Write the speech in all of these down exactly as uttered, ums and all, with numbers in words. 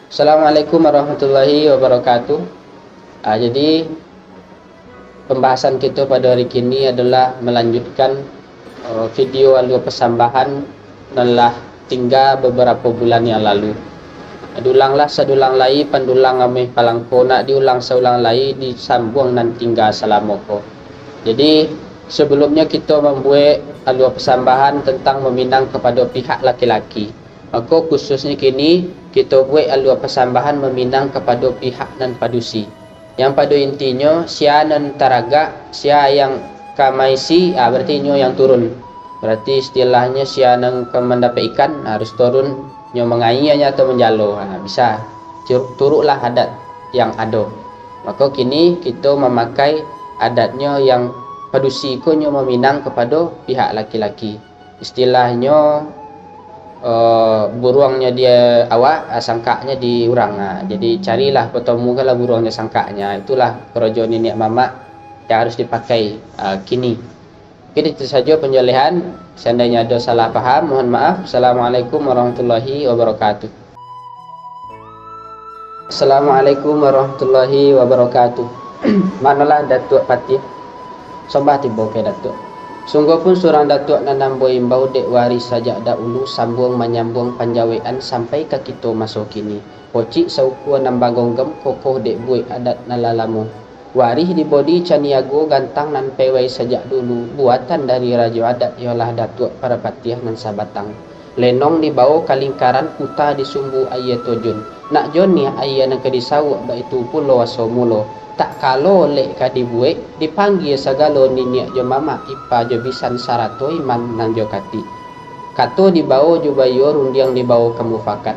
Assalamualaikum warahmatullahi wabarakatuh. Ah, jadi, pembahasan kita pada hari kini adalah melanjutkan, eh, video alua pasambahan nan lah tingga beberapa bulan yang lalu. Diulanglah sadulang lai, pandulang ameh palangko, nak diulang saulang lai, disambuang nan tingga salamo ko. Jadi, sebelumnya kita mambuek alua pasambahan tentang meminang kepada pihak laki-laki. Mako, khususnyo kini, kito buek alua pasambahan maminang kapado pihak nan padusi. Yang pado intinyo, sia nan taragak, sia yang ka maisi, ah, barati inyo yang turun. Barati istilahnyo, sia nan ka mandapek ikan, harus turun, nyo mangaia nyo atau manjalo, ah, bisa. Tur-, turuklah adat yang ado. Mako, kini kito mamakai adatnyo yang padusi ko nyo maminang kapado pihak laki-laki. Istilahnyo, eh, buruangnyo di awak, ah, sangkaknyo di urang. Ah, jadi, carilah, patomukanlah buruangnyo sangkaknyo. Itulah korojo niniak mamak yang harus dipakai, ah, kini. Mungkin itu sajo panjalehan. Seandainyo ado salah paham, mohon maaf. Assalamualaikum warahmatullahi wabarakatuh. Assalamualaikum warahmatullahi wabarakatuh. Manolah Datuak Patih? Sombah tibo ka Datuak. Sungguahpun surang Datuak nan ambo imbau dek warih sajak dahulu, sambuang manyambuang panjawekan sampai ka kito maso kini. Pocik saukua nan bagonggam, kokoh dek buek adat nan lah lamo. Warih di bodi caniago, gantang nan pawai sajak dulu, buatan dari rajo adat, iyolah Datuak Parapatiah nan sabatang. Lenong dibao ka lingkaran, kuta di sumbu aia tojun. Nak joniah aia nan ka disauak, baitu pulo aso mulo. Tak kalo lek ka dibuek, dipanggia sagalo niniak jo mamak, ipa jo bisan sarato iman nan jo katik. Kato dibao jo baiyo, rundiang dibao ka mufakat.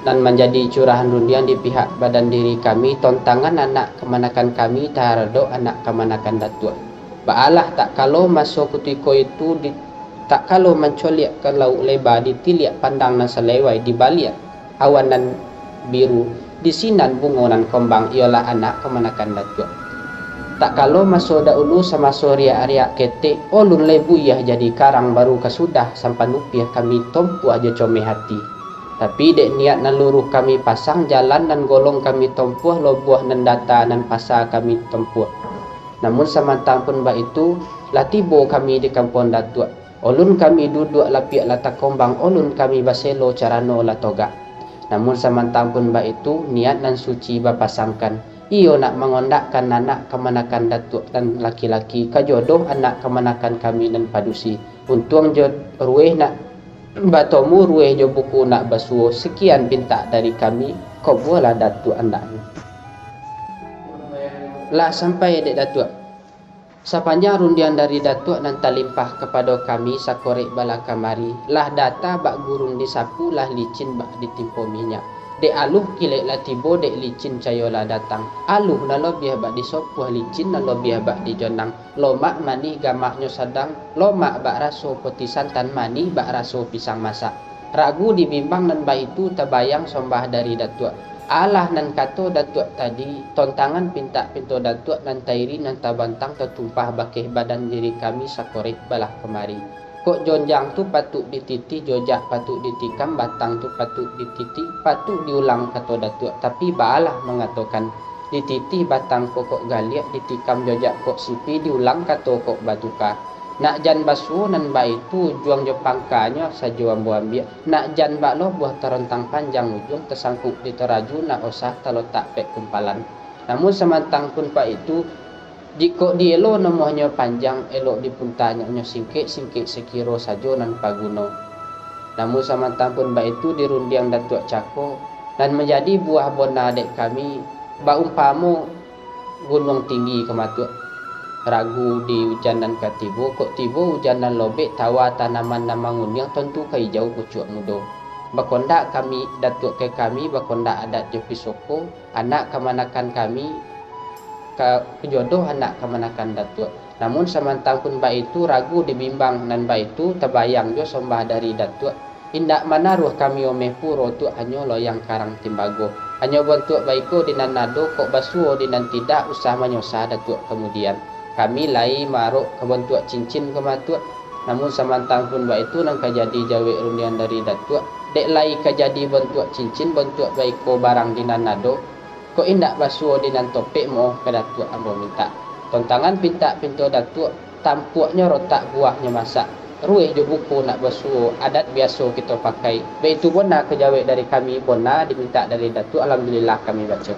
Nan manjadi curahan rundiang di pihak badan diri kami, tontangan anak kamanakan kami taharadok anak kamanakan Datuak. Baalah tak kalo maso kutiko itu di, tak kalo mancoliak ka lauik leba, ditiliak pandang nan salewai, dibaliak awan nan biru, di sinan bungo nan kombang, iyolah anak kamanakan Datuak. Tak kalo maso dahulu, samaso riak-riak ketek, olun lai buiah jadi karang, baru ka sudah sampan upiah kami tompuah jo comeh hati. Tapi dek niat nan luruh kami pasang, jalan nan golong kami tompuah, lobuah nan data nan pasa kami tompuah. Namun samantang pun baitu, lah tibo kami di kampuang Datuak. Olun kami duduak lapiak lah takombang, olun kami baselo carano lah togak. Namun samantang pun baitu, niat nan suci bapasangkan, iyo nak mangondakkan anak kamanakan Datuak nan laki-laki ka jodoh anak kamanakan kami nan padusi. Untuang jo ruweh nak batomu, ruweh jo buku nak basuo. Sekian pintak dari kami, kobualah Datuak andaknyo. Lah sampai dek Datuak. Sapanjang rundiang dari Datuak nan talimpah kapado kami sakorek balah kamari, lah data bak gurun disapu, lah licin bak ditimpo minyak. Dek aluh kilek lah tibo, dek licin cayo lah datang. Aluh nan lobiah bak disopuah, licin nan lobiah bak dijonang. Lomak manih gamaknyo sadang, lomak bak raso poti santan, manih bak raso pisang masak. Ragu dibimbang nan baitu, tabayang sombah dari Datuak. Alah nan kato Datuak tadi, tontangan pintak pinto Datuak nan tairi nan tabantang tatumpah bakeh badan diri kami sakorek balah kamari. Kok jonjang tu patuik dititih, jojak patuik ditikam, batang tu patuik dititih, patuik diulang kato Datuak, tapi baalah mangatokan, dititih batang ko kok galiak, ditikam jojak kok sipi, diulang kato kok batuka. Nak jan basuo nan baitu, ujuang jo pangkanyo sajo ambo ambiak. Nak jan bak lobuah tarontang panjang ujuang, tasangkuk di taraju, nak osah talotak pek kumpalan. Namun samantang pun baitu, jikok dielo nomohnyo panjang, elok dipunta nyo singkek, singkek sakiro sajo nan paguno. Namun samantang pun baitu, dirundiang Datuak cako, nan manjadi buah bona dek kami, baumpamo gunuang tinggi ka matuak. Ragu di ujan nan ka tibo, kok tibo ujan nan lobek, tawa tanaman nan manguniang, tantu ka ijau pucuak mudo. Bakondak kami, Datuak ka kami, bakondak adat jo pisoko, anak kamanakan kami, ka, jodoh anak kamanakan Datuak. Namun samantang pun baitu, ragu dibimbang nan baitu, tabayang jo sombah dari Datuak. Indak manaruah kami omeh puro tu, hanyo loyang karang timbago. Hanyo bantuak baiko di nan ado, kok basuo di nan tidak, usah manyosah Datuak kamudian. Kami lai maarok ka bantuak cincin ka matuak. Namun samantang pun baitu nan ka jadi jawek rundiang dari Datuak, dek lai ka jadi bantuak cincin, bantuak baiko barang di nan ado. Kok indak basuo di nan topek, moh ka Datuak ambo mintak. Tontangan pintak pinto Datuak, tampuaknyo rotak buahnyo masak. Rueh jo buko nak basuo, adat biaso kito pakai. Baitu bona ka jawek dari kami, bona dimintak dari Datuak, alhamdulillah kami baco.